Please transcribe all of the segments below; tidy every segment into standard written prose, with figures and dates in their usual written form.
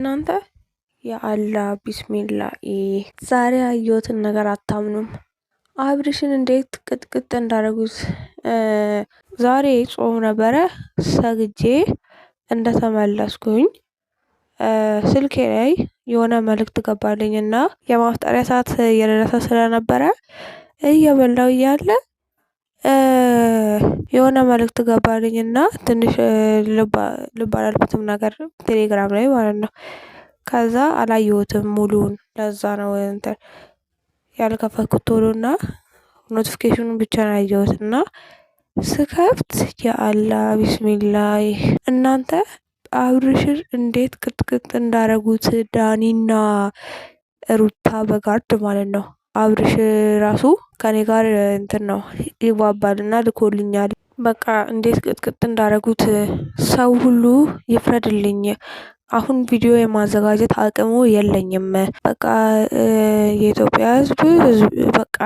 እናንተ የአላ ቢስሚላ ዛሬ ያየሁትን ነገር አታምኑም። አብርሽን እንዴት ቅጥቅጥ እንዳደረጉት። ዛሬ ጾም ነበረ። ሰግጄ እንደተመለስኩኝ ስልኬ ላይ የሆነ መልእክት ገባልኝ እና የማፍጠሪያ ሰዓት እየደረሰ ስለነበረ እየበላው እያለ የሆነ መልእክት ገባልኝ እና ትንሽ ልብ አላልኩትም ነገር ቴሌግራም ላይ ማለት ነው። ከዛ አላየሁትም ሙሉውን፣ ለዛ ነው እንትን ያልከፈትኩት ቶሎ እና notification ኑን ብቻ ነው ያየሁት እና ስከፍት የአላ ቢስሚላይ እናንተ አብርሽን እንዴት ቅጥቅጥ እንዳረጉት ዳኒና ሩታ በ guard ማለት ነው። አብርሽ ራሱ ከኔ ጋር እንትን ነው ይግባባልና ልኮልኛል። በቃ እንዴት ቅጥቅጥ እንዳረጉት ሰው ሁሉ ይፍረድልኝ። አሁን ቪዲዮ የማዘጋጀት አቅሙ የለኝም። በቃ የኢትዮጵያ ሕዝብ በቃ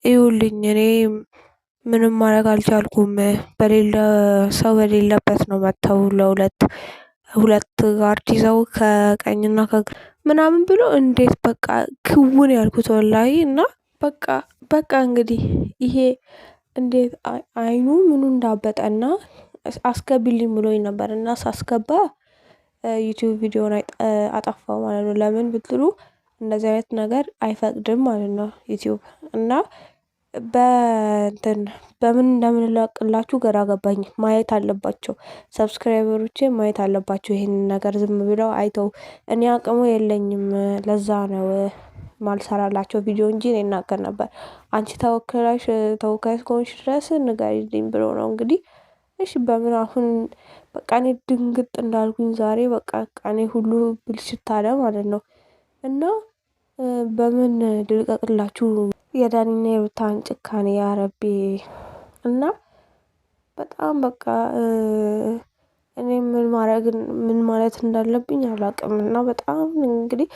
እዩልኝ፣ እኔ ምንም ማድረግ አልቻልኩም። በሌለ ሰው በሌለበት ነው መጥተው ለሁለት ሁለት guard ይዘው ከቀኝና ከግራ ምናምን ብሎ እንዴት በቃ ክውን ያልኩት ወላሂ። እና በቃ በቃ እንግዲህ ይሄ እንዴት አይኑ ምኑ እንዳበጠና አስገቢልኝ ብሎኝ ነበር እና ሳስገባ ዩቲዩብ ቪዲዮን አጠፋው ማለት ነው። ለምን ብትሉ እንደዚህ አይነት ነገር አይፈቅድም ማለት ነው ዩቲዩብ። እና በእንትን በምን እንደምንለቅላችሁ ግራ ገባኝ። ማየት አለባቸው subscriber ኦቼ ማየት አለባቸው ይሄንን ነገር ዝም ብለው አይተው። እኔ አቅሙ የለኝም፣ ለዛ ነው ማልሰራላቸው ቪዲዮ እንጂ እኔ እናገር ነበር። አንቺ ተወክለሽ ተወካይ እስከሆንሽ ድረስ ንገሪልኝ ብሎ ነው እንግዲህ። እሺ በምን አሁን በቃ እኔ ድንግጥ እንዳልኩኝ ዛሬ በቃ እኔ ሁሉ ብልሽት አለ ማለት ነው። እና በምን ልልቀቅላችሁ የዳኒና የሩታን ጭካኔ ያረቤ። እና በጣም በቃ እኔ ምን ማድረግ ምን ማለት እንዳለብኝ አላውቅም። እና በጣም እንግዲህ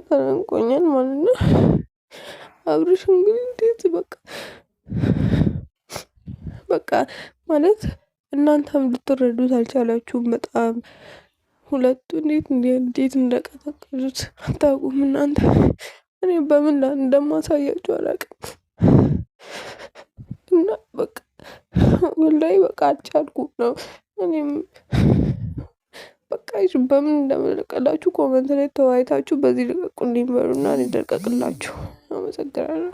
ተጨንቆኛል ማለት ነው። አብርሽ እንግዲህ እንዴት በቃ በቃ ማለት እናንተም ልትረዱት አልቻላችሁም። በጣም ሁለቱ እንዴት እንዴት እንደቀጠቀጡት አታውቁም እናንተ። እኔ በምን እንደማሳያችሁ አላውቅም። እና በቃ ወላሂ በቃ አልቻልኩም ነው እኔም በቃ በምን እንደምለቅላችሁ comment ላይ ተወያይታችሁ በዚህ ልቀቁልኝ በሉና እኔ ልቀቅላችሁ። አመሰግናለሁ።